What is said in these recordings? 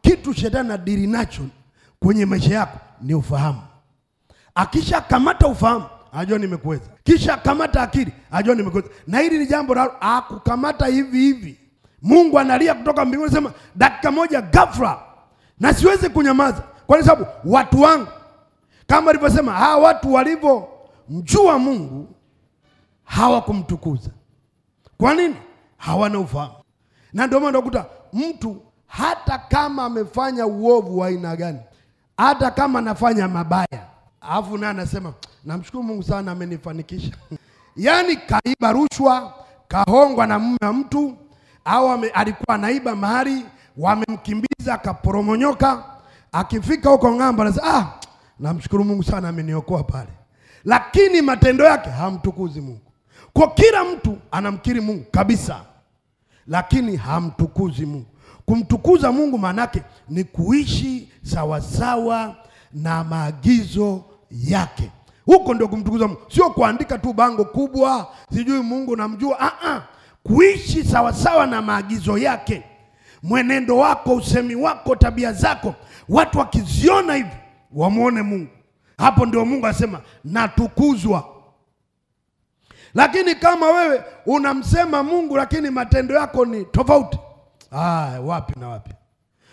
Kitu shetani anadili nacho kwenye maisha yako ni ufahamu. Akisha kamata ufahamu, ajua nimekuweza. Kisha kamata akili, ajua nimekuweza. Na hili ni jambo la akukamata hivi hivi. Mungu analia kutoka mbinguni, anasema dakika moja ghafla, na siwezi kunyamaza. Kwa sababu watu wangu, kama alivyosema, hawa watu walivyomjua Mungu hawakumtukuza. Kwa nini? Hawana ufahamu. Na ndio maana unakuta mtu hata kama amefanya uovu wa aina gani, hata kama anafanya mabaya, alafu naye anasema namshukuru Mungu sana amenifanikisha. Yaani kaiba rushwa, kahongwa na mume wa mtu, au alikuwa anaiba mahali, wamemkimbiza akaporomonyoka, akifika huko ng'ambo anasema namshukuru Mungu sana ameniokoa pale. Lakini matendo yake hamtukuzi Mungu. Kwa kila mtu anamkiri Mungu kabisa, lakini hamtukuzi Mungu. Kumtukuza Mungu maanake ni kuishi sawasawa na maagizo yake. Huko ndio kumtukuza Mungu. Sio kuandika tu bango kubwa, sijui Mungu namjua. Kuishi sawasawa na maagizo yake. Mwenendo wako, usemi wako, tabia zako, watu wakiziona hivi wamuone Mungu. Hapo ndio Mungu asema natukuzwa. Lakini kama wewe unamsema Mungu lakini matendo yako ni tofauti, wapi na wapi.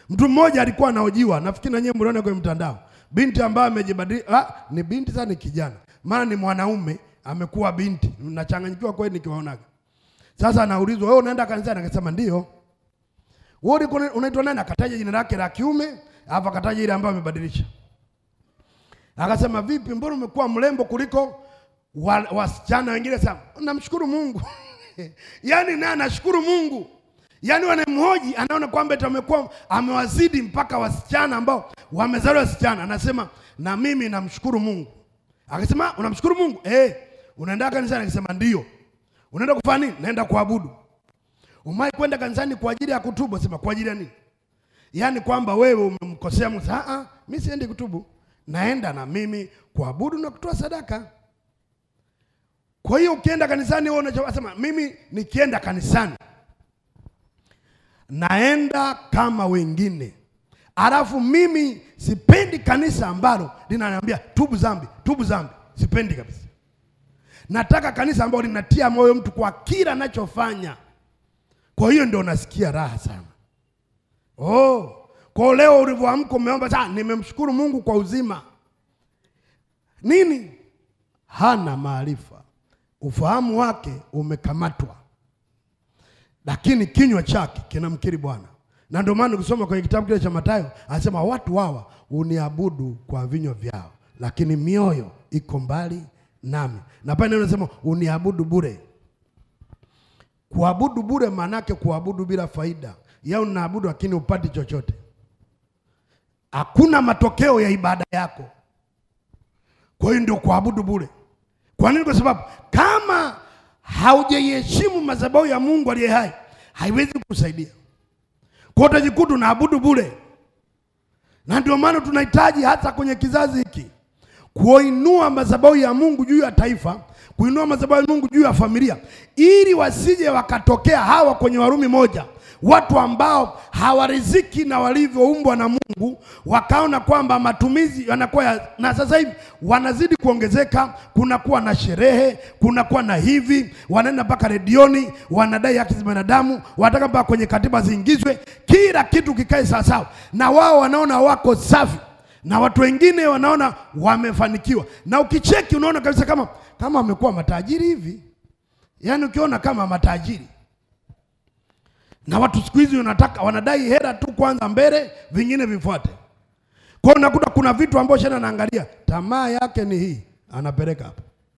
Mtu mmoja alikuwa anahojiwa, nafikiri na nyinyi mliona kwenye mtandao. Binti ambaye amejibadilisha, ni binti sana, ni kijana. Maana ni mwanaume amekuwa binti. Nachanganyikiwa kweli nikiwaonaga. Sasa anaulizwa, wewe unaenda kanisani? Akasema ndio. Wewe unaitwa nani? Akataja jina lake la kiume, alafu akataja ile ambayo amebadilisha. Akasema vipi, mbona umekuwa mrembo kuliko wasichana wengine? Sasa namshukuru Mungu. Yaani naye anashukuru Mungu. Yaani wanamhoji, anaona kwamba amekuwa amewazidi mpaka wasichana ambao wamezaliwa wasichana. Anasema na mimi namshukuru Mungu. Akasema unamshukuru Mungu? Unaenda kanisani? Akasema ndio. Unaenda kufanya nini? Naenda kuabudu. Umai kwenda kanisani kwa ajili ya kutubu? Akasema kwa ajili ya nini? Yaani kwamba wewe umemkosea Mungu. Mimi siendi kutubu. Naenda na mimi kuabudu na kutoa sadaka. Kwa hiyo ukienda kanisani wewe unasema mimi nikienda kanisani naenda kama wengine. Alafu mimi sipendi kanisa ambalo linaniambia tubu dhambi, tubu dhambi. Sipendi kabisa. Nataka kanisa ambalo linatia moyo mtu kwa kila anachofanya. Kwa hiyo ndio nasikia raha sana. Kwa leo ulivyoamka umeomba sana, nimemshukuru Mungu kwa uzima. Nini? Hana maarifa. Ufahamu wake umekamatwa. Lakini kinywa chake kinamkiri Bwana. Na ndio maana ukisoma kwenye kitabu kile cha Mathayo, anasema watu hawa uniabudu kwa vinywa vyao, lakini mioyo iko mbali nami. Na pale neno anasema uniabudu bure. Kuabudu bure maana yake kuabudu bila faida. Yao unaabudu lakini upati chochote. Hakuna matokeo ya ibada yako. Kwa hiyo ndio kuabudu bure. Kwa nini? Kwa sababu kama haujaiheshimu madhabahu ya Mungu aliye hai, haiwezi kukusaidia. Kwa hiyo utajikuta unaabudu bure. Na ndio maana tunahitaji hata kwenye kizazi hiki kuinua madhabahu ya Mungu juu ya taifa, kuinua madhabahu ya Mungu juu ya familia, ili wasije wakatokea hawa kwenye Warumi 1, watu ambao hawariziki na walivyoumbwa na Mungu, wakaona kwamba matumizi yanakuwa na sasa hivi wanazidi kuongezeka, kunakuwa na sherehe, kunakuwa na hivi, wanaenda mpaka redioni, wanadai haki za binadamu, wanataka mpaka kwenye katiba ziingizwe, kila kitu kikae sawa sawa. Na wao wanaona wako safi, na watu wengine wanaona wamefanikiwa. Na ukicheki unaona kabisa kama wamekuwa matajiri hivi. Yaani ukiona kama matajiri. Na watu siku hizi wanadai hela tu kwanza mbele, vingine vifuate. Kwa hiyo unakuta kuna vitu ambavyo shetani anaangalia, tamaa yake ni hii, anapeleka hapa.